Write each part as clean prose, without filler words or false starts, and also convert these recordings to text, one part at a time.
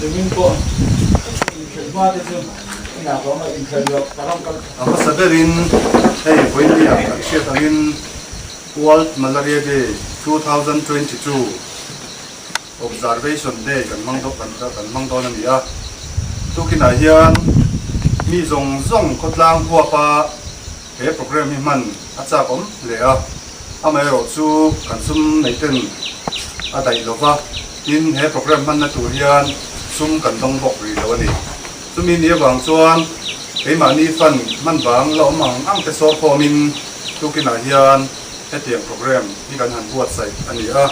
Nimin pawh inkhelh hma te chu inah ka awm a, inkhelh loh ka ram kal. A hmasa berin hei vawinia kan hriat angin World Malaria Day 2022 Observation Day kan hmang dawn kan hmang dawn a ni a. Tukinah hian mi zawng zawng khawtlang huapa he program hi hman a chak awm hle a, amaherawh chu kan sum neih ten a daih lo va, tin he program hmanna tur hian sum kan dawng bawk rih lo a ni. Chumi ni avang chuan keimahni fund hman vang la awm ang ang te sawr khawmin tukinah hian hetiang program hi kan han buatsaih a ni a,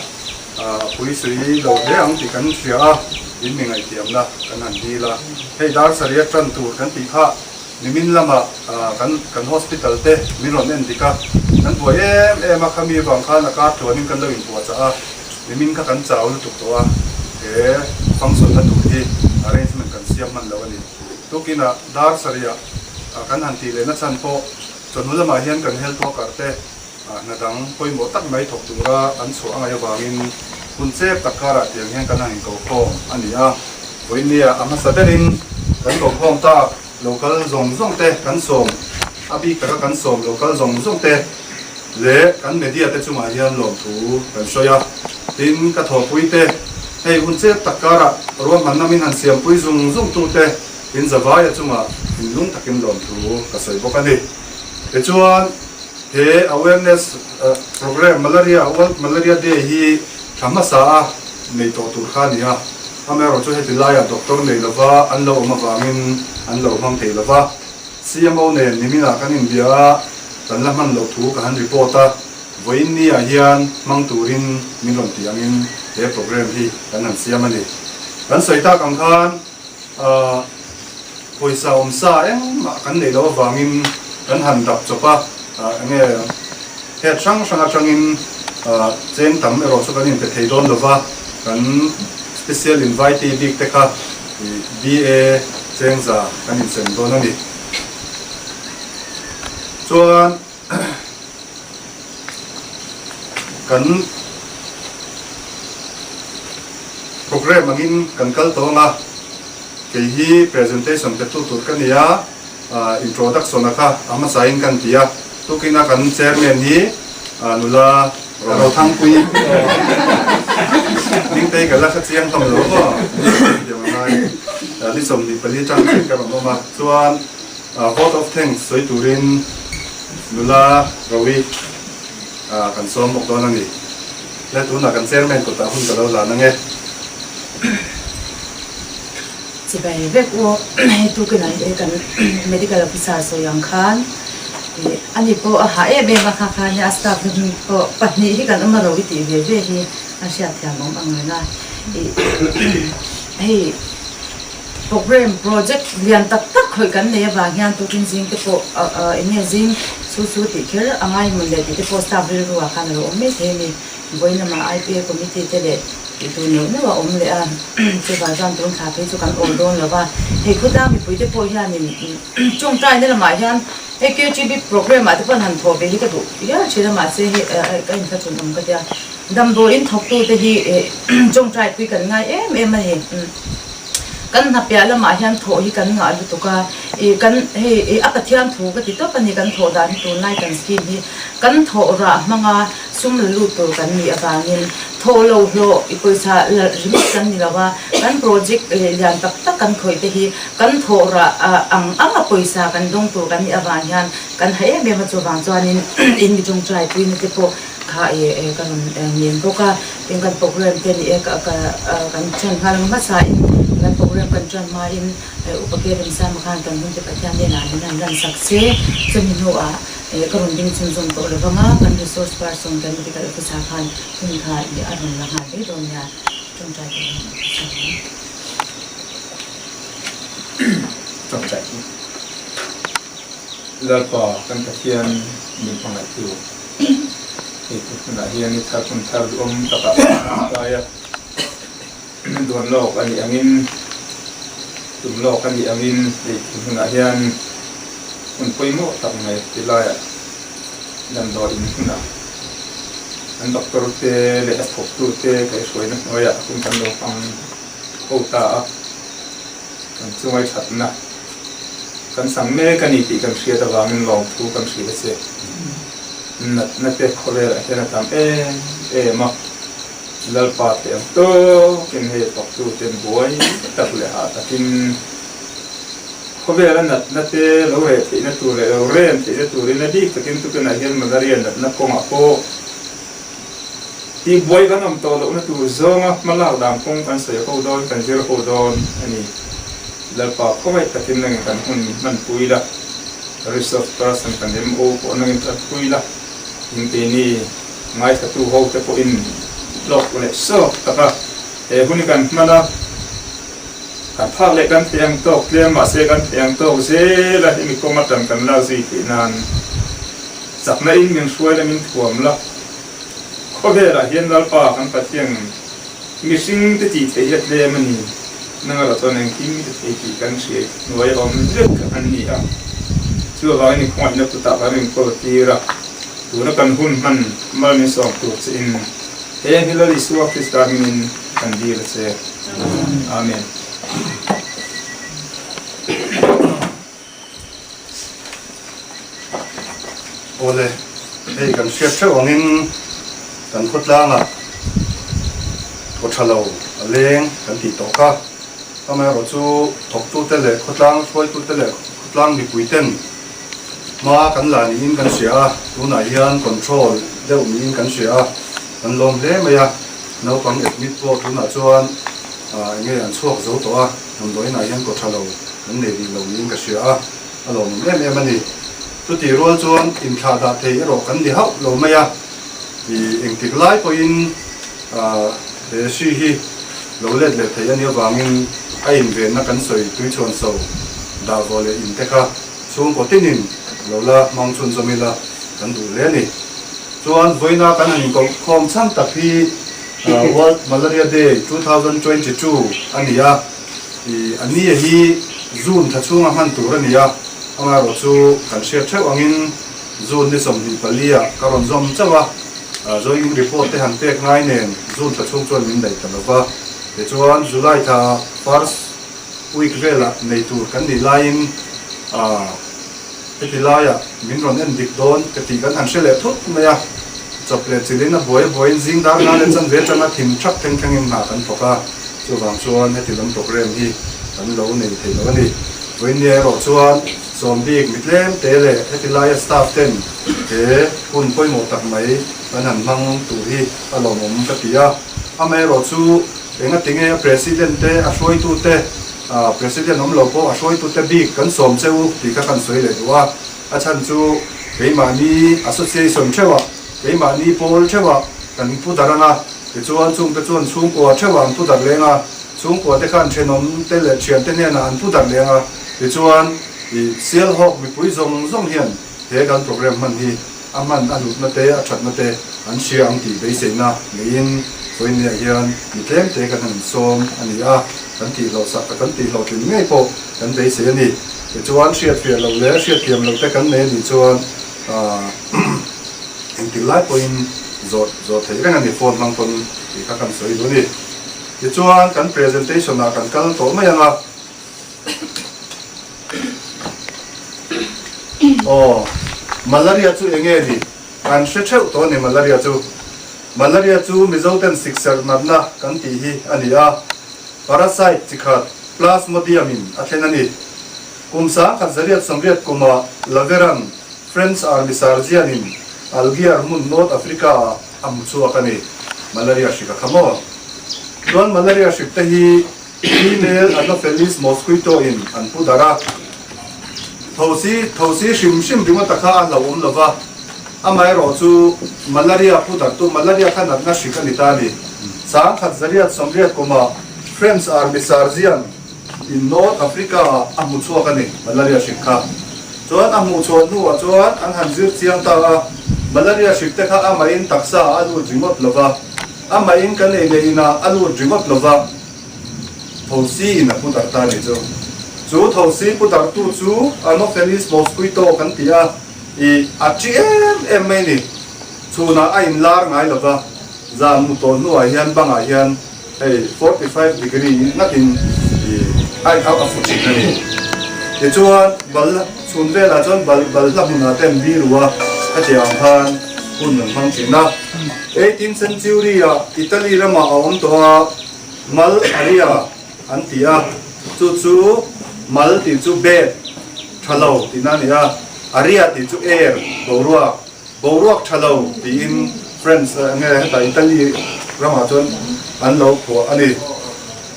pui sui lo hle ang tih kan hria a, in mi ngaihthiamna kan han dil a, hei dar sarih a tan tur kan tih kha. Nimin lamah kan kan hospital te min rawn en dik a, kan buai em em a, khami avang khan a kar tluanin kan lo inpuahchah a, nimin kha kan chau lutuk tawh a, he function na tur hi arrangement kan siam hman lo a ni. Tukinah dar sarihah kan han tih lehna chhan pawh chawhnu lamah hian kan health worker te hna dang pawimawh tak mai thawk tura an chhuah a ngaih avangin hun chep tak karah tiang hian kan han inkokhawm a ni a, vawinia a hmasa berin kan kokhawm tak. Local zawng zawng te kan sawm, a bik taka kan sawm local zawng zawng te leh kan media te chungah hian lawmthu kan sawi a. Tin, ka thawhpui te, hei hun chet tak karah ruahmanna min han siampui zung zung tu te in zavaia chungah thinlung takin lawmthu ka sawi bawk a ni. Tichuan, he awareness program Malaria World Malaria Day hi thla hmasa a nei tawh tur kha a ni a. Amaherawh chu heti laiah doctor nei lova an lo awm avangin an lo hmang thei lova, CMO nen niminah kan inbia a, kan la hman loh thu ka han report a, vawiin niah hian hmang turin min rawn tih angin he program hi kan han siam a ni. Kan sawi tak ang khan pawisa awmsa engmah kan neih loh avangin kan han dap chawp a, enge head hrang hrang atangin cheng tam erawh chu kan inpe thei dawn lova, kan special invitee bik te kha BA chengza kan insem dawn a ni. Chuan kan program angin kan kal tawng a, kei hi presentation petu tur ka ni a, introduction a kha a hmasain kan ti a, tukina kan chairman hi nula Rothangpui Dingtei ka la hre chiang hlawm lo maw tiang a ngai ni 24 tang ka rawn awm a, chuan Vote of thanks sawi turin nula Rowi kan sawm bawk dawn a ni. Le tunah kan chairman kutah hun ka lo lan ange. Chibai vek u, hei tukin ah hi kan medical officer sawi ang khan ih ani pawh a hah em em a kha khan a staff te hming pawh pahnih hi kan awm a Rowi tih ve ve hi a hriatthiam awm ang reng a ih hei. Program, project lian tak tak khawih kan nei avang hian tukin zing te pawh eng nge zing su su tih kher a ngai mawn leh tih te pawh staff rilru ah khan a lo awm mai thei a ni. Vawiin lamah IPA committee te leh tih tur neuh neuh a awm leh a, chuvang chuan tun thla phei chu kan awl dawn lo va. Hei khawtlang mipui te pawh hianin tawngtaina lamah hian hei KTB program ah te pawh an han thawh ve hi ka duh hial thin a mahse hei ka inthlahrun awm ka tia. Damdawiin thawktute hi tawngtai pui kan ngai em em a ni. Kan hnapiah lamah hian thawh hi kan ngah lutuk a, ih kan hei ih a Pathian thu ka ti tawp a ni kan thawh dan hi tunlai kan scheme hi kan thawh rah hmanga sum la lut tur kan nih avangin thawh lo hlawh i pawisa la ringawt kan ni lo a, kan project lian tak tak kan khawih te hi kan thawh rah ang ang a pawisa kan dawng tur kan nih avang hian kan ha em em a chuvang chuanin in mi tawngtai puina te pawh Kha i ka rawn ngen bawk a, tin kan program te ni e ka kan ṭan nghal ang hmasa in kan program kan ṭan hma in Upa Ke Remsama khan kan hun te Pathian hnenah min han lan sak se, chumi hnuah ka rawn ding chhunzawm tawh lo vang a, kan resource person kan medical officer khan hun kha i a rawn la nghal ve dawn nia, ṭawngṭai tur hian officer hi. Ṭawngṭai hi Lalpa kan Pathian min hmangaihtu. Hei thu hmunah hian ni thar hmun thar duhawm takah kan kai a, duan lawk a nih angin, tum lawk a nih angin hei thu hmunah hian hmun pawimawh tak mai ti laiah damdawi in hmunah an doctor te leh a thawktu te kaihhruaina hnuaiah hun kan lo hmang ho ta a. Kan chungai thatna kan chang mek a ni tih kan hriat avangin lawmthu kan hrilh a che. Natna te khawvelah hian a tam em em a, Lalpa te ang tawkin hei thawktu ten buai tak leh hah takin khawvela natna te lo reh theihna tur leh lo rem theihna turin a bik takin tukinah hian malaria natna kawngah pawh Tih buai kan awm tawh lohna tur zawnga hma lak dan kawng kan sawi ho dawn, kan zir ho dawn a ni. Lalpa khawngaih takin nangin kan hun hmanpui la, resource person kan MO pawh nangin thatpui la, in keini ngaithlatu ho te pawhin hlawk leh sawk taka he hun hi kan hman a, kan phak leh kan thei ang tawk tlem mahse kan thei ang tawk zel a, hemi kawng atan kan lak zui theih nan. Chakna in min hruai la min thuam la, khawvelah hian Lalpa kan Pathian mihring te tih theih hi a tlem a ni, nang erawh chuan engkim te thei tih kan hriat hnuai awm vek an ni a, chuvangin i khawngaihna kutah kan inkawl tir a, tuna kan hun hman mal min sawm tur che in he hi Lal Isua Krista hmingin kan dil a che. Amen. Awle, hei kan hriat theuh angin kan khawtlangah thaw tha lo a leng kan tih tawh kha. Amaherawhchu thawktute leh khawtlang hruaitute leh khawtlang mipuiten hma kan la niin kan hria a, tunah hian control deuh niin kan hria a, kan lawm hle mai a. Naupang admit pawh tunah chuan eng nge an chhuak zo tawh a. Damdawiinah hian kaw tha lo kan nei rih lo niin ka hria a, a lawmawm em em a ni. Chutih rual chuan inthlah dah thei erawh kan ni hauh lo mai a, ih engtik lai pawhin he hri hi lo let leh thei a nih avangin a invenna kan sawi tuichhuan so dah vawh leh inte kha chhungkaw tinin lo la hmang chhunzawm ila kan duh hle a ni. Chuan vawiina kan han inkohkhawm chhan tak hi World Malaria Day 2022 a ni a, ih a ni hi June thla chhunga hman tur a ni a, amaherawh chu kan hriat theuh angin June ni 24 ah ka rawn zawm chauh a, joining report te han pek ngai nen June thla chhung chuan min daih ta lo va, tichuan July thla first week velah nei tur kan nih laiin heti laiah min rawn en dik dawn ka tih kan han hre leh thut mai a, chawp leh chilhin a buai a buaiin zing dar nga leh chanve atanga thim thap thleng thlengin hna kan thawk a, chuvang chuan heti lam program hi kan lo nei thei lo a ni. Vawinia erawh chuan sawm bik mi tlem te leh heti laia staff ten he hun pawimawh tak mai kan han hmang tur hi a lawmawm ka ti a, amaherawhchu Engatinge a President te, a hruaitu te, President awm lo pawh a hruaitu te bik kan sawm che u tih kha kan sawi leh duh a. A chhan chu keimahni Association theuhah, keimahni pawl theuhah kan pu dar ang a, tichuan chungte chuan chhungkua theuhah an pu dar leng a, chhungkua te khan thenawm te leh thiante hnenah an pu dar leng a, tichuan i Sialhawk mipui zawng zawng hian he kan program hman hi A hman a hlutna te, a thatna te an hria ang tih beiseina neiin vawiinniah hian mi tlem te kan han insawm a ni a, kan tihhlawh sak a, kan tihhlawhtlin ngei pawh kan beisei a ni. Tichuan hriatfiah loh leh hriatthiam loh te kan nei a nih chuan engtik lai pawhin zawh zawh theih reng a ni, phone hmang pawn tih kha kan sawi duh a ni. Tichuan kan presentation ah kan kal tawh mai ang a. Aw, malaria chu eng nge ni? Kan hre theuh tawh a ni malaria chu. Malaria chu Mizo ten sikserh natna kan tih hi a ni a, parasite chi khat Plasmodium in a thlen a ni. Kum 1880 kumah Laveran, French army surgeon in Algier hmun North Africa ah a hmu chhuak a ni. Malaria hrik a kha maw? Chuan malaria hrik te hi Female Anopheles mosquito in an pu darh a, thosi thosi hrim hrim ringawt a kha a hlauhawm lo va, amaherawh chu malaria pu darhtu malaria kha natna hrik a ni ta a ni. 1880 kumah French army surgeon in North Africa ah a hmu chhuak a ni malaria hrik kha. Chuan a hmuh chhuah hnuah chuan an han zir chiang ta a, malaria hrik te kha amahin taksa ah a lut ringawt lo va, amahin kan ei leh inah a lut ringawt lo va, Thosi in a pu darh ta a nih chu. Chu thosi pu darhtu chu Anopheles mosquito kan ti a, ih a chi em em mai ni. Chhunah a inlar ngai lo va, zan mu tawh hnuah hian bangah hian hei 45 degree ngatin ih. A a fu thin a ni. Tichuan bal chhun velah chuan bal balhla hmunah te an biru a, hetiang ang khan hun an hmang thin a. Eighteenth century ah Italy ramah a awm tawh a, mal aria an ti a, chu chu mal tih chu bed tha lo tihna a ni a, aria tih chu air, boruak. Boruak tha lo tiin French nge heta Italy ramah chuan an lo phuah a ni.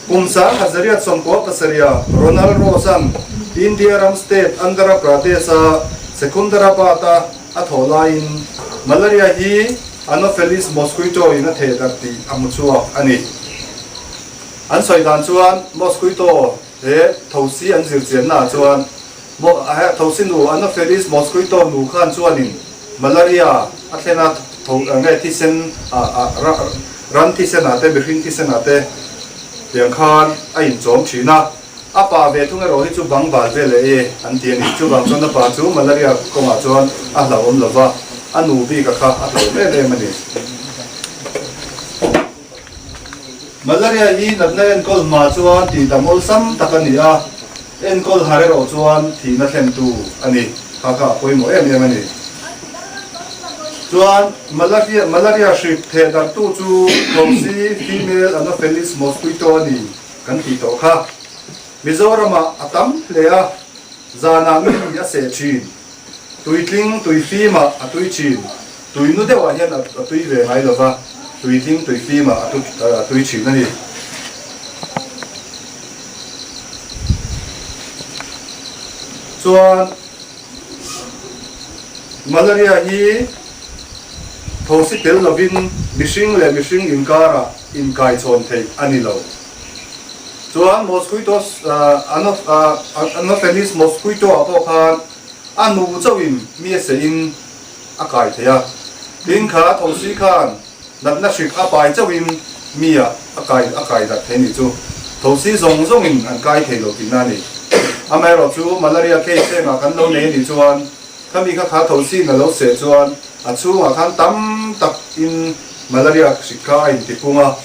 Kum 1897 Ronald Rose-a'n India ram state Andhra Pradesh-a Secunderabad-a a thawh laiin malaria hi Anopheles mosquito-in a theh darh tih a hmu chhuak a ni. An sawi dan chuan mosquito he thosi an zirchiannaah chuan Thosi nu Anopheles mosquito nu khan chuanin malaria a thlen a, tho nge thisen ran thisen ah te mihring thisen ah te tiang khan a inchawm thin a, a pa ve thung erawh hi chu bang bal vel e e an ti a ni. Chuvang chuan a pa chu malaria kawngah chuan a hlauhawm lo va, a nu bik a kha a hlauhawm em em a ni. Malaria hi natna enkawl hma chuan tihdam awlsam tak a ni a, enkawl har erawh chuan thihna thlentu a ni. Kha kha a pawimawh em em a ni. Chuan malaria malaria hrik theh darhtu chu Thosi female Anopheles mosquito a ni kan tih tawh kha. Mizoramah a tam hle a, zanah mi a seh thin. Tuitling tui fimah a tui thin. Tui nu deuhah hian a tui ve ngai lo va, tuitling tui fimah a tui thin a ni. Chuan malaria hi thosi tel lovin mihring leh mihring inkarah inkaichhawn theih a ni lo. Chuan mosquitoes Anopheles mosquito ah pawh khan a nu chauhin mi a seihin a kai thei a, tin kha thosi khan natna hrik a pai chauhin mi ah a kai a kai darh thei ni chu thosi zawng zawngin an kai thei lo tihna a ni. Amaherawh chu malaria case engah kan lo nei a nih chuan khami kha kha thosi in a lo seh chuan a chhungah khan tam tak in malaria hrik kha a intipung a,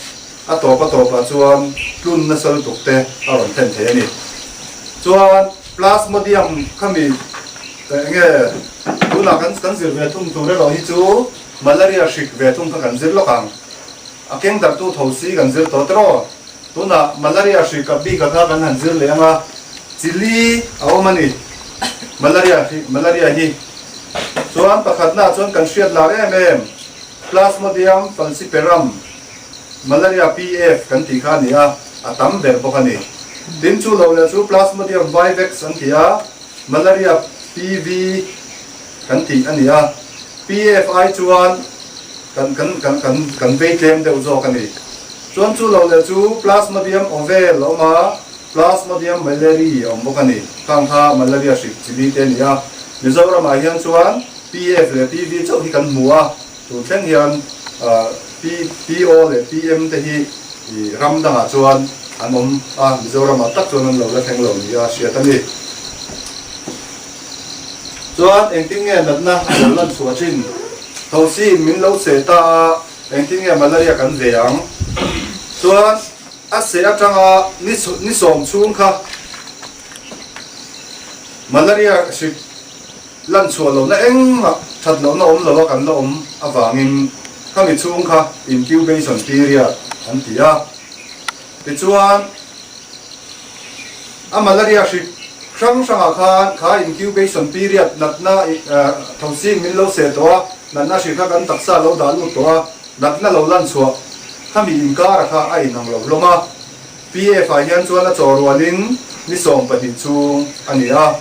A tawp a tawpah chuan tlun nasa lutuk te a rawn thlen thei a ni. Chuan Plasmodium khami eng nge tunah kan kan zir ve thung tur erawh hi chu malaria hrik ve thung kha kan zir lawk ang. A keng darhtu tho si kan zir tawh tiraw. Tunah malaria hrik a bik a kha kan han zir leh ang a, chili a awm a ni malaria hi malaria hi. Chuan pakhatnaah chuan kan hriat lar em em Plasmodium falciparum. Malaria PF kan tih kha a ni a, a tam ber bawk a ni. Tin chu lo leh chu Plasmodium vivax an ti a, Malaria PV kan tih a ni a. PF ai chuan kan kan kan kan kan vei tlem deuh zawk a ni. Chuan chu lo leh chu Plasmodium ovale a awm a, Plasmodium malariae a awm bawk a ni. Khang kha malaria hrik chili te a ni a. Mizoramah hian chuan PF leh PV chauh hi kan hmu a. Tun thleng hian PO leh PM te hi ram dangah chuan an awm a, Mizoramah tak chuan an lo la thleng lo nia hriat a ni. Chuan engtin nge natna a lo lan chhuah thin? Thosi min lo seh ta a, engtin nge malaria kan ve ang? Chuan a seh atanga ni sawm chhung kha malaria hrik Lan chhuah lohna engmah that lohna awm lo a kan la awm avangin khami chhung kha incubation period an ti a. Tichuan a malaria hrik hrang hrangah khan kha incubation period natna thosi min lo seh tawh a, natna hrik kha kan taksa lo dah lut tawh a, natna lo lan chhuah khami inkara kha a inang lo hlawm a. PF ah hian chuan a chaw rualin ni 12 chhung a ni a,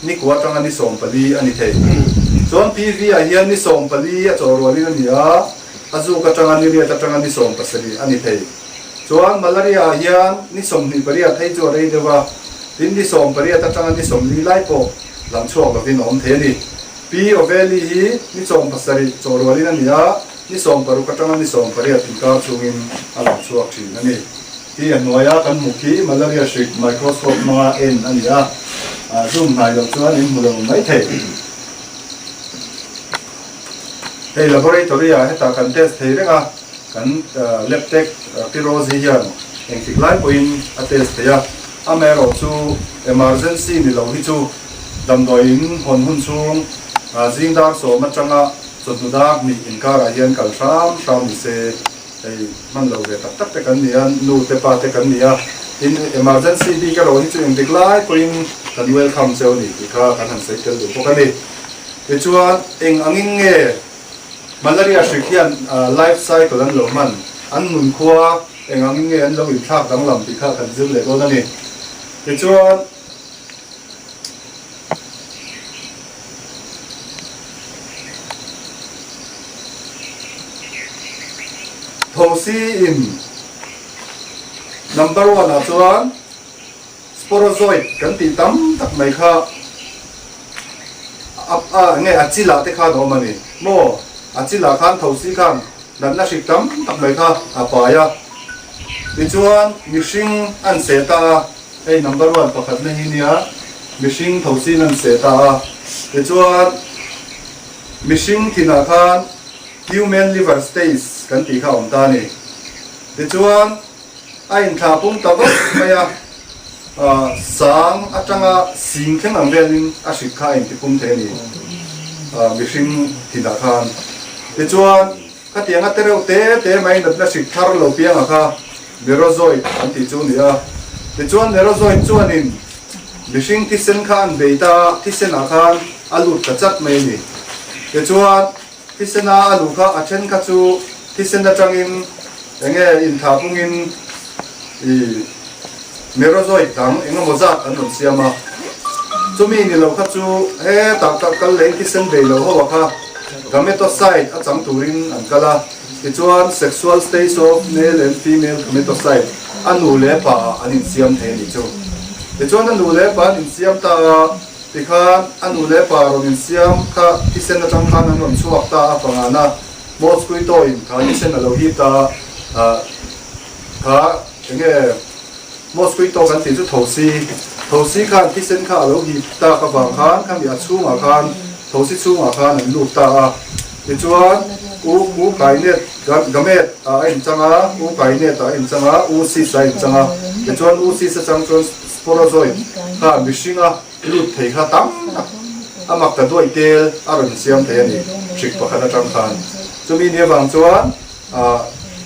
ni kua atanga ni 14 a ni thei. Chuan PV ah hian ni 14 a chaw rualin a ni a, a zuk atanga ni riat atanga ni 17 a ni thei. Chuan malaria ah hian ni 28 hei chu a rei deuh a, tin ni 18 atanga ni 40 lai pawh lam chhuak lovin a awm thei a ni. P Oveli hi ni 17 chaw rualin a ni a, Ni 60 atanga ni 18 inkar chungin a lang chhuak thin a ni. Hi a hnuaia kan hmuh khi malaria hrik microscope hmanga en a ni a, zoom hnai loh chuan in hmu lo mai thei. Hei laboratory ah hetah kan test thei reng a, kan lab tech Pirozi hian engtik lai pawhin a test thei a. Amaherawhchu emergency ni lo hi chu damdawi in hawn hun chhung zing dar sawm atanga chawhnu dar hnih inkarah hian kal hram hram ni se. Hei hman lo ve tak tak te kan ni a, nu te pa te kan ni a, tin emergency bik erawh hi chu engtik lai pawhin kan welcome cheu a ni tih kha kan han sawi tel duh bawk a ni. Tichuan eng angin nge malaria hrik hian life cycle an lo hman, an nunkhua eng angin nge an lo inthlak danglam tih kha kan zir leh dawn a ni. Tichuan. Thosi in number one ah chuan sporozoite kan tih tam tak mai kha a a nge a chil ah te khan a awm a ni maw a chil ah khan thosi khan natna hrik tam tak mai kha a pai a tichuan mihring an seh ta a. Hei number one pakhatna hi nia mihring thosin an seh ta a, tichuan mihring thinah khan human liver stage kan tih kha a awm ta a ni. Tichuan a inthlah pung ta vak mai a, sang atanga sing thleng ang velin a hrik kha a intipung thei a ni mihring thinah khan. Tichuan Khatianga te reuh te te mai natna hrik thar lo pianga kha Merozoite an tih chu a ni a. Tichuan Merozoite chuanin mihring thisen kha an bei ta a, thisenah khan a lut ta chat mai a ni. Tichuan thisena a luh kha a then kha chu thisen atangin enge inthlah pungin i Merozoite dang engemaw zat an rawn siam a. Chumi ni lo kha chu hetah kal leh in thisen bei lo ho a kha Gametocyte a chang turin an kal a, tichuan sexual stage of male and female gametocyte a nu leh pa ah an insiam thei a nih chu. Tichuan a nu leh pa an insiam ta a, tikhan a nu leh pa rawn insiam kha thisen atang khan an rawn chhuak ta a pangana mosquito in kha thisen a lo hip ta a, kha enge mosquito kan tih chu thosi, thosi khan thisen kha a lo hip tak avang khan khami a chhungah khan Thosi chhungah khan an lut ta a, tichuan U U Kainet Gamet ah a inchang a, U Kainet ah a inchang a, U Sis ah a inchang a, tichuan U Sis atang chuan Sporozoid kha mihringa lut thei kha tam tak a mak ta duaih tel a rawn siam thei a ni, hrik pakhat atang khan. Chumi ni avang chuan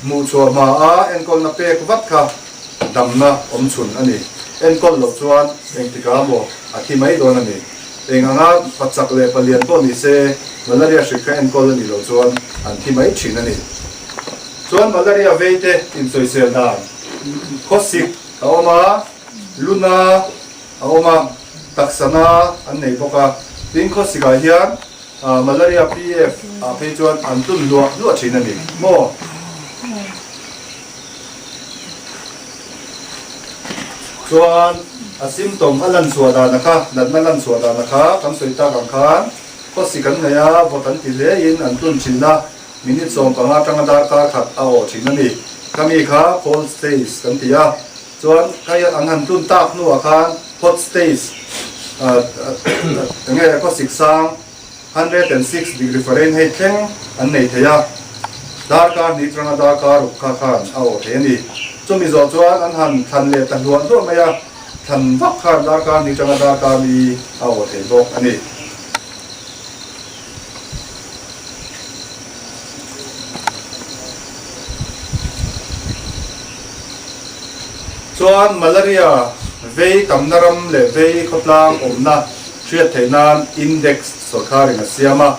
hmuhchhuah hma a enkawlna pek vat kha damna awm chhun a ni. Enkawl loh chuan engtikah maw a thi mai dawn a ni. Eng anga pachak leh palian pawh ni se, malaria hrik kha enkawl a nih loh chuan an thi mai thin a ni. Chuan malaria vei te insawisel dan khawsik a awm a, luna a awm a, taksana an nei bawk a. Tin khawsik ah hian malaria PF ah phei chuan an tlun hluah hluah thin a ni maw? Chuan a symptom a lan chhuah dan a kha, natna lan chhuah dan a kha kan sawi tak ang khan khawsik an nei a, vawt an ti hle in an tlun thin a, minute 15 atanga darkar khat a awh thin a ni. Khami kha cold stage kan ti a, chuan kha an han tlun tak hnuah khan hot stage enge khawsik sang 106 degree Fahrenheit thleng an nei thei a, darkar hnih atanga darkar ruk kha khan a awh thei a ni. Chumi zawh chuan an han thlan leh ta hluah hluah mai a, thlan vak khan darkar hnih atanga darkar li a awh thei bawk a ni. Chuan malaria vei tamna ram leh vei khawtlang awmna hriat theih nan index sawrkharin a siam a,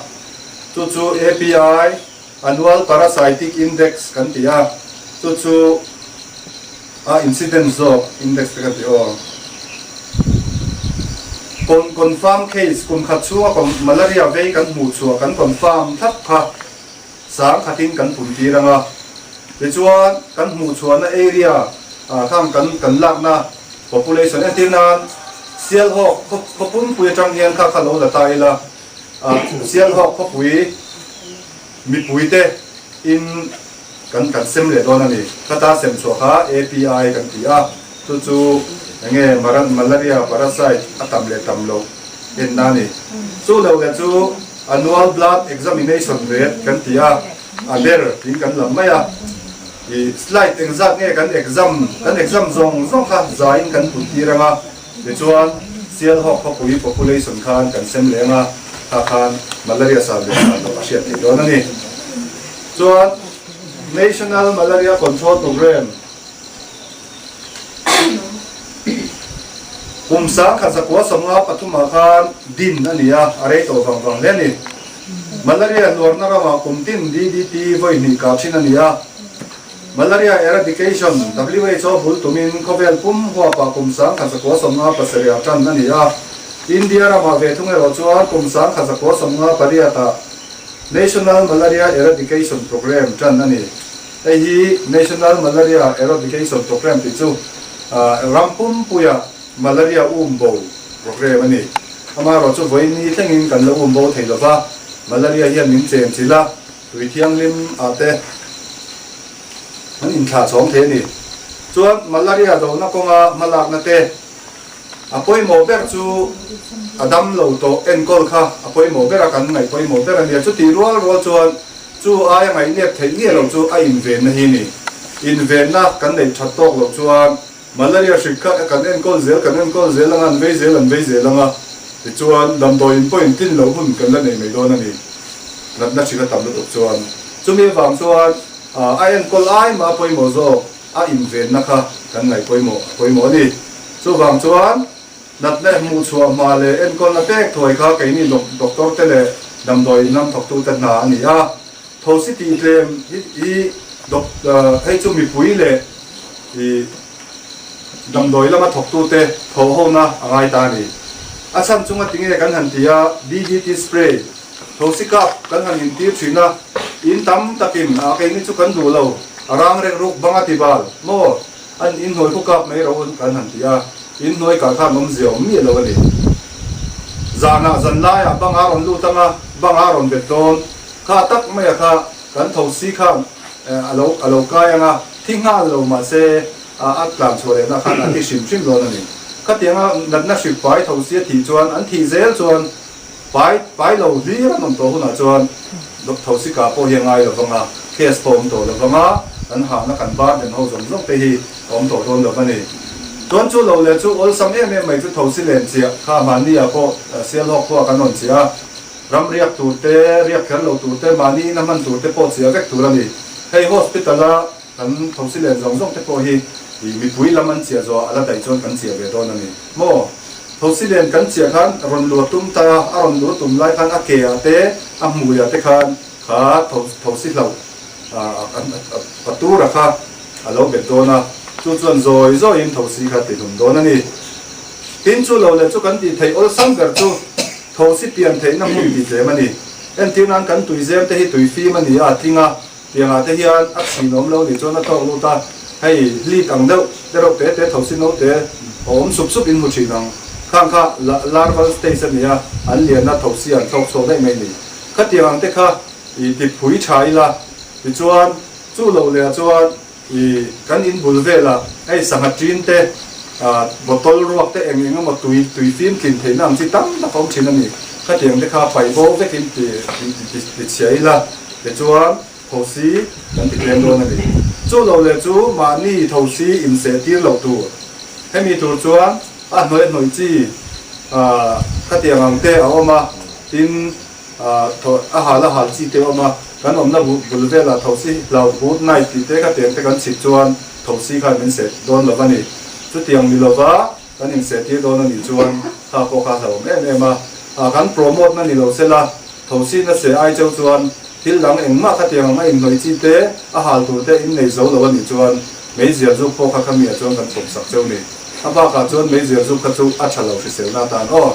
chu chu API, Annual Parasitic Index, kan ti a, chu chu a incidence zawk index te kan ti aw. Con confirm case kum khat chhunga malaria vei kan hmuh chhuah kan confirm thlap kha sang khatin kan pun tir ang a, tichuan kan hmuh chhuahna area ah khang kan kan lakna population entir nan Sialhawk khaw pumpui atang hian kha kha lo la ta ila, Sialhawk khawpui mipui te in kan kan sem leh dawn a ni. Khata sem chhuah kha API kan ti a, chu chu enge malaria parasite a tam leh tam loh enna a ni. Chu lo leh chu annual blood examination rate kan ti a, a ber in kan lam mai a. I slide engzat nge kan exam kan exam zawng zawng kha zaiin kan put tir ang a, tichuan Sialhawk khawpui population khan kan sem leh ang a, kha khan malaria san leh san loh a hriat theih dawn a ni. Chuan National Malaria Control Programme kum 1943 ah khan din a ni a, a rei tawh vang vang hle a ni. Malaria hnuarna ramah kum tin DDT vawi hnih kah thin a ni a. Malaria Eradication, WHO bul tumin khawvel pum huapah kum 1997 ah tan a ni a. India ramah ve thung erawh chuan kum 1998 ah National Malaria Eradication Programme tan a ni. Hei hi National Malaria Eradication Programme tih chu ram pumpuia Malaria um bo programme a ni. Amaherawh chu vawiin ni thlengin kan la um bo thei lova, malaria hian min chen chilh a, tui thianghlim ah te an inthlah chhawng thei a ni. Chuan malaria dona kawnga hmalakna te a pawimawh ber chu a dam lo tawh enkawl kha a pawimawh ber a, kan ngaih pawimawh ber a nia. Chutih rual rual chuan chu aia ngaihnep theih nge lo chu a invenna hi a ni. Invenna kan neih that tawk loh chuan Malaria hrik kha kan enkawl zel kan enkawl zel anga an vei zel an vei zel anga tichuan damdawi in pawhin tlin loh hun kan la nei mai dawn a ni. Natna hrik a tam lutuk chuan chumi avang chuan a enkawl ai mah a pawimawh zawk a invenna kha kan ngaih pawimawh a pawimawh a ni. Chuvang chuan natna hmuh chhuah hma leh enkawlna pek thuai kha keini doctor te leh damdawi in lam thawktute hna a ni a. Thosi tih tlem hi hei chu mipui leh i damdawi lama thawktute thawhhona a ngai ta a ni. A chhan chunga tinge kan han ti a, DDT spray, thosi kap kan han intir thin a, in tam takin a keini chu kan duh lo, a rang rek ruk bang a ti bal maw, an inhnuai khu kap mai ro kan han ti a, inhnuai kah khan awmzia awm miah lo a ni. Zanah zanlaiah bang a rawn lut anga, bang a rawn bet dawn. Kha tak maia kha kan tho si khan a lo a lo kai ang a, thi nghal lo mahse a a tlan chhuah lehna khan a thi hrim hrim dawn a ni. Khatianga natna hrip pai tho si a thih chuan an thih zel chuan pai pai lo hlir an awm tawh hunah chuan tho si kah pawh hi a ngai lo vang a, case pawh a awm tawh lo vang a, kan hahna kan burden ho zawng zawng te hi a awm tawh dawn lo a ni. Chuan chu lo leh chu awlsam em em mai chu tho si len chiah kha mahni ah pawh Sialhawk khua kan rawn chiah a, Ram riak tur te, riak kher lo tur te, mahni ina hman tur te pawh chiah vek tur a ni. Hei hospital a kan thosi len zawng zawng te pawh hi mipui lam an chiah zawh a la daih chuan kan chiah ve dawn a ni maw? Thosi len kan chiah khan rawn luah tum ta a, a rawn luh tum lai khan a ke ah te, a hmui ah te khan kha thosi hlauh a tur a kha a lo bet dawn a, chu chuan zawi zawiin thosi kha ti hlum dawn a ni. Tin chu lo leh chu kan tih theih awlsam ber chu Thosi pian theihna hmun tih tlem a ni. Entir nan kan tuizem te hi tui fim a ni a, a tling a, tiangah te hian a chhin awm lo nih chuan a tawk lut a, hei hlit ang deuh te reuh te te thosi no te a awm sup sup in hmu thin ang. Khang kha larval stage a ni a, an lian a, thosi an thlawk chhuak daih mai a ni. Khatiang ang te kha i ti phui tha ila, tichuan chu lo leh ah chuan I kan in bul velah hei sangha tin te, bottle ruak te eng eng emaw tui tui fim tlin theihna ang chi tam tak a awm thin a ni. Khatiang te kha paih bo vekin ti ti ti chhia ila tichuan thosi kan ti tlem dawn a ni. Chu lo leh chu mahni thosi inseh tir loh tur. Hemi tur chuan a hnuai hnawih chi khatiang ang te a awm a, tin A hal a hal chi te awm a, kan awmna bul velah thosi hlau good night tih te kha tiang te kan chhit chuan thosi khan min seh dawn lo a ni. Chutiang ni lova kan inseh tir dawn a nih chuan kha pawh kha hlauhawm em em a. Kan promote na ni lo sela thosi na seh ai cheu chuan thil dang engmah kha tiang ang a inhnawih chi te a hal tur te in nei zo lo a nih chuan meizial zuk pawh kha khami ah chuan kan pawm sak cheu ni. A bakah chuan meizial zuk kha chu a tha lo hriselna atan aw.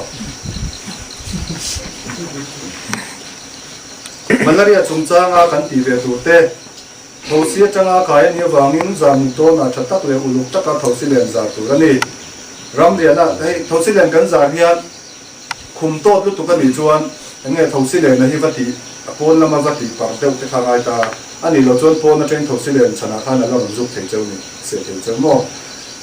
Malaria chungchanga kan tih ve tur te, thosi atanga kai a nih avangin zan tawnah tha tak leh uluk taka thosi len zar tur a ni. Ramriana, hei thosi len kan zar hian khum tawt lutuk a nih chuan eng nge thosi lena hi va tih, a pawn lama va tih parh deuh te kha ngai ta a nih loh chuan pawn atang thosi len chhanah khan a la rawn zuk thei cheu ni, seh thei cheu maw?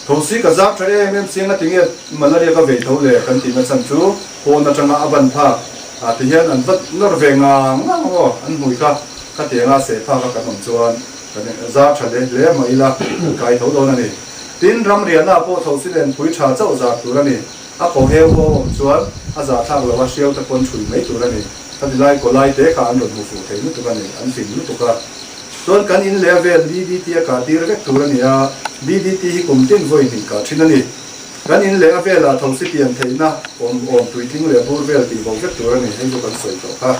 Thosi ka zak tha em em chiang a tinge malaria ka vei tho le kan tihna chhan chu pawn atanga a ban phak ah ti hian an va nawr ve ngang ngang aw an hmui kha khatianga seh phak a kan awm chuan. Kan zar tha leh hle mah ila kan kai tho dawn a ni. Tin, ramriahna pawh thosi len phui tha chauh zar tur a ni. A ko heu ho awm chuan a zahthlak lo a hriau te pawn ṭhui mai tur a ni. Khati lai kaw lai te kha an rawn hmu fuh thei lutuk a ni, an fing lutuk a. Chuan kan in leh a vel DDT a kah tir vek tur a ni a, DDT hi kum tin vawi hnih kah ṭhin a ni. Kan in leh a velah thosi pian theihna awm awm tuitling leh bur vel tih bo vek tur a ni, hei chu kan sawi tawh kha.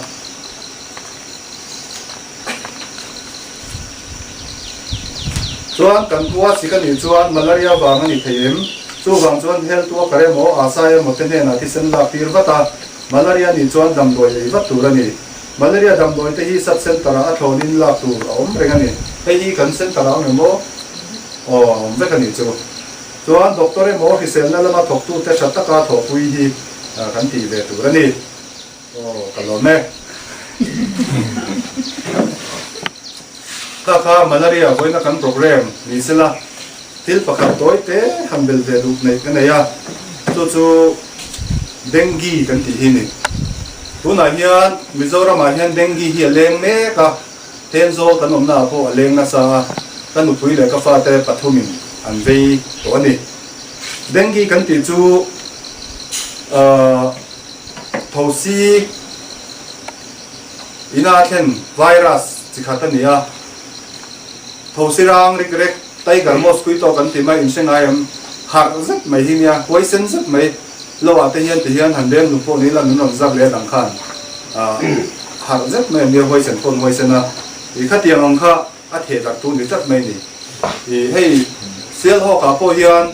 Chuan kan khua sik a nih chuan malaria vang a ni thei em? Chuvang chuan health worker emaw ASA emaw te hnenah thisen lak tir vat a, malaria nih chuan damdawi ei vat tur a ni. Malaria damdawi te hi sub center ah a thlawnin lak tur a awm reng a ni. Hei hi kan center ah awm em aw? Aw a awm vek a nih chu. Chuan doctor emaw hriselna lama thawktute tha taka thawhpui hi kan tih ve tur a ni. Aw ka lawm e. Kha kha malaria vawiina kan program ni sela thil pakhat tawi te han bel ve duh neih ka nei a, chu chu dengue kan tih hi ni. Tunah hian Mizoramah hian dengue hi a leng mek a, Thenzawl kan awmnaah pawh a leng nasa a, ka nupui leh ka fate pathumin an vei tawh a ni. Dengue kan tih chu ahh. Thosi ina thlen virus chi khat a ni a, thosi rang rik rek tiger mosquito kan ti mai inhre ngai em, harh zet mai hi nia, huaisen zet mai lo ah te hian ti hian han leng hlum pawh ni ila min rawn zak leh dang khan harh zet mai a nia huaisen pawh an huaisen a, i khatiang ang kha a theh darh tu ni tlat mai a ni. I hei Sialhawk ah pawh hian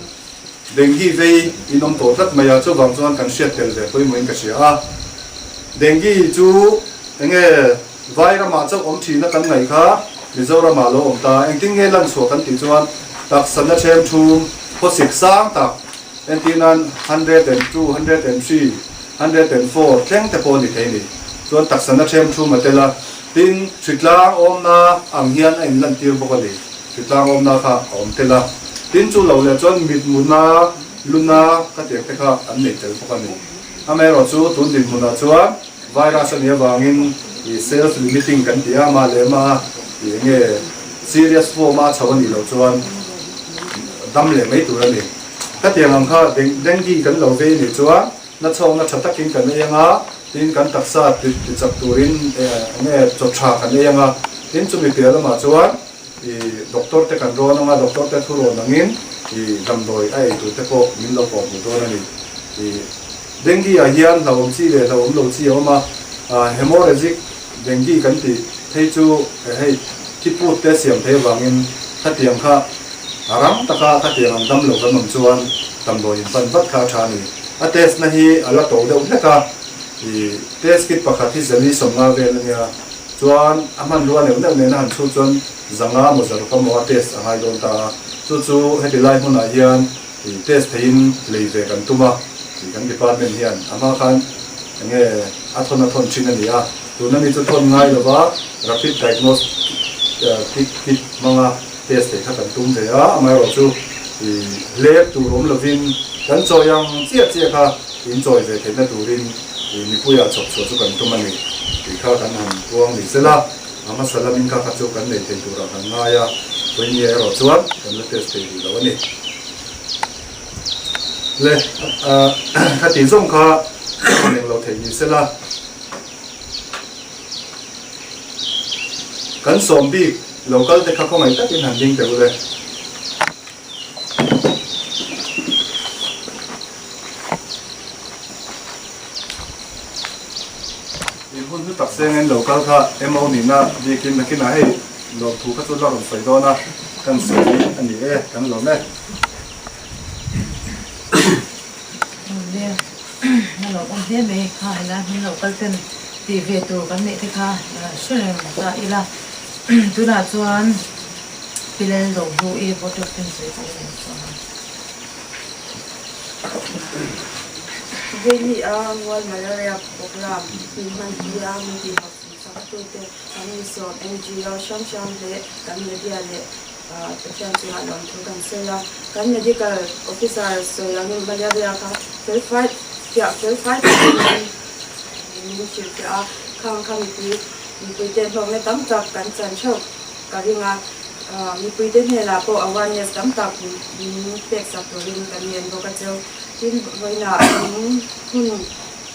Dengue vei in awm tawh tlat mai a, chuvang chuan kan hriat tel ve pawimawhin ka hria a. Dengue chu enge vai ramah chauh awm thina kan ngaih kha Mizoramah lo awm ta. Engtin nge lan chhuah kan tih chuan taksa na ṭhem ṭhum khawsik sang tak entir nan 102, 103, 104 thleng te pawh a ni thei a ni. Chuan taksa na ṭhem ṭhum a tel a, tin hritlang awmna ang hian a inlantir bawk a ni. Hritlang awmna kha a awm tel a, tin chu lo leh chuan mitmuna, luna ka tiang te kha an nei tel bawk a ni. Amaherawh chu tun dinhmunah chuan virus a nih avangin ih self limiting kan ti a, mah leh mah ih eng nge serious form a chho a nih loh chuan dam leh mai tur a ni. Ka tiang ang kha dengue kan lo vei a nih chuan na chhawkna tha takin kan ei ang a, tin kan taksa ti chak turin eng nge chaw tha kan ei ang a, tin chumi piah lamah chuan I doctor te kan rawn anga doctor te thu rawn angin i damdawi a ei tur te pawh min lo kawh hmuh dawn a ni. I dengue ah hian hlauhawm chi leh hlauhawm lo chi a awm a, hemorrhagic dengue kan tih phei chu hei thi put te siam thei avangin khatiang kha a rang taka khatiang ang dam lo kan awm chuan damdawi in pan vat kha a tha a ni. A test na hi a la to deuh hlek a, i test kit pakhat hi zali 50 vel a nia. Chuan a hmanrua neuh neuh nena han chhut chuan zanga maw zaruk a maw a test a ngai dawn ta a, chu chu heti lai hmunah hian ih test theihin lei ve kan tum a, ih kan department hian a hma khan enge a thawn a thawn thin a ni a, tuna mi chu thawn ngai lova rapid diagnostic kit hmanga test thei kha kan tum ve a, amaherawh chu ih hlep tur awm lovin kan chawi ang chiah chiah kha in chawi ve theihna turin ih mipuiah chhawp chhuah chu kan tum a ni tih kha kan han puang ni sela, a hmasa lamin kha kha chu kan nei thei turah kan ngai a, vawinia erawh chuan kan la test thei rih lo a ni. Le khati zawng kha rawn englo theih ni sela. Kan sawm bik lo kal te kha khawngaih takin han ding teh u le. In hun hlu tak seng in lo kal kha MO nihna bikin nakinah hei lawmthu kha chu la rawn sawi dawn a, kan sawi a ni e, kan lawm e. Awle, na lo awm hle mai kha helai hmun lo kal ten tih ve tur kan neih te kha hre reng ta ila tunah chuan Pilal lo hlu i vote of thanks ve pawh in chuan a. Vei a World Malaria Programme min hman hi a min tih hlawhtling sak tute kan insawm NGO hrang hrang leh kan media leh Pathian chungah lawmthu kan sawi a, kan medical officer sawi angin malaria kha felfai fiah felfai takin min hrilhfiah a, khang kha mipui mipuite hlawkna tam tak kan chan theuh ka ring a. Mipuite hnenah pawh awareness tam tak min pek sak turin kan ngen bawk a cheu. Tin, vawiinah min hun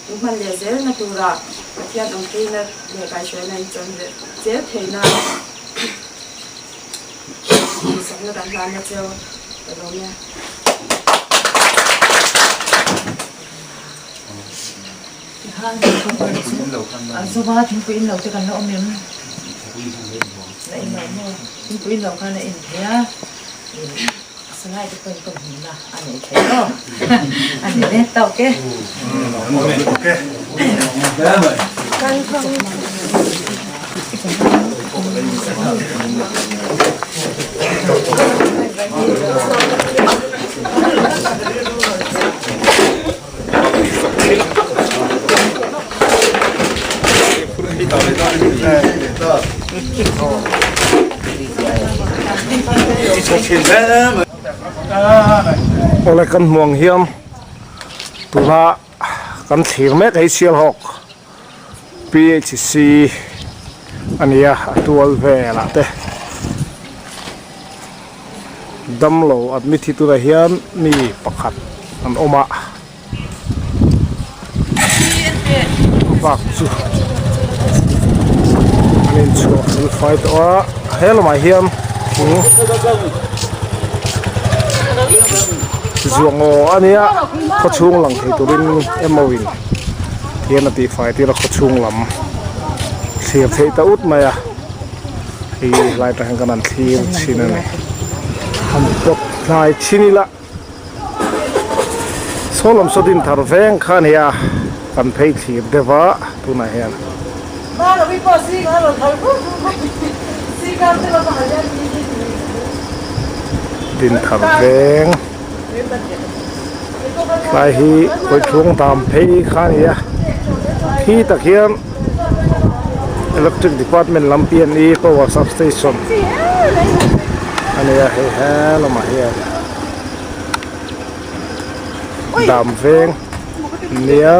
min hman leh zelna turah Pathian awmpuina leh kaihhruaina in chawn leh zel theihna duhsakna kan hlan a cheu ka lawm e. Tikhan Zova thingpui in lo te kan la awm em? La in lo maw? Thingpui in lo khan a in thei a, Salai te pawhin ka hmuhna a nei thei maw? A ni ve tawk e. Awle kan hmuh ang hian tuna kan thlir mek a hi Sialhawk PHC a ni a a tual velah te damlo admit hi tunah hian mi pakhat an awm a. Bak chu an inchhuah fel fai tawh a he lamah hian thing zuangaw a nia khaw chhung lang thei turin emaw in hian a tih fai tir a khaw chhung lam thlir theih ta ut mai a hei lai atang hian kan han thlir thin a ni han pawt hnai thin ila. Saw lam saw din thar veng kha a ni a, kan phei thlir deuh a tunah hian. Din thar veng tlai hi kawithlung dam phei kha a ni a, khi tak hian electric department lam P&E power substation a ni a hei he lamah hian. Dam veng nia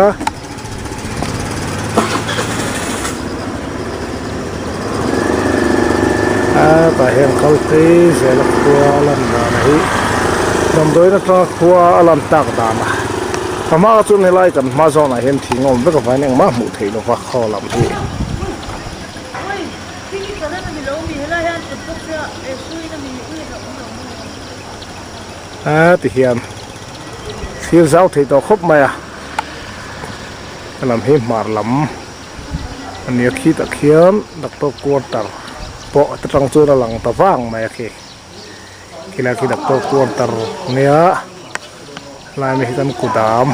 a tah hian kal phei zel a khua a lan dan a hi damdawiin atanga khua a lan tak dan a a hma chuan helai kan hma zawnah hian thing a awm vek avangin engmah hmuh theih lova khaw lam hi. A ti hian thil zau thei tawh khawp mai a helam hi hmar lam a nia khi tak hian doctor quarter pawh ta tang chuan a lang ta vang mai a khi khilai khi doctor quarter nia helai mi hi kan kudam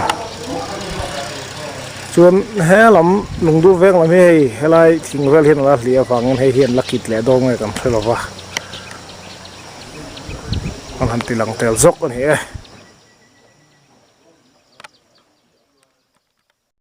chuan he lam lungduh veng lam hi hei helai thing vel hian a la hliah avangin hei hian la kit leh dawn nge kan hre lova. An han ti lang tel zawk a ni e.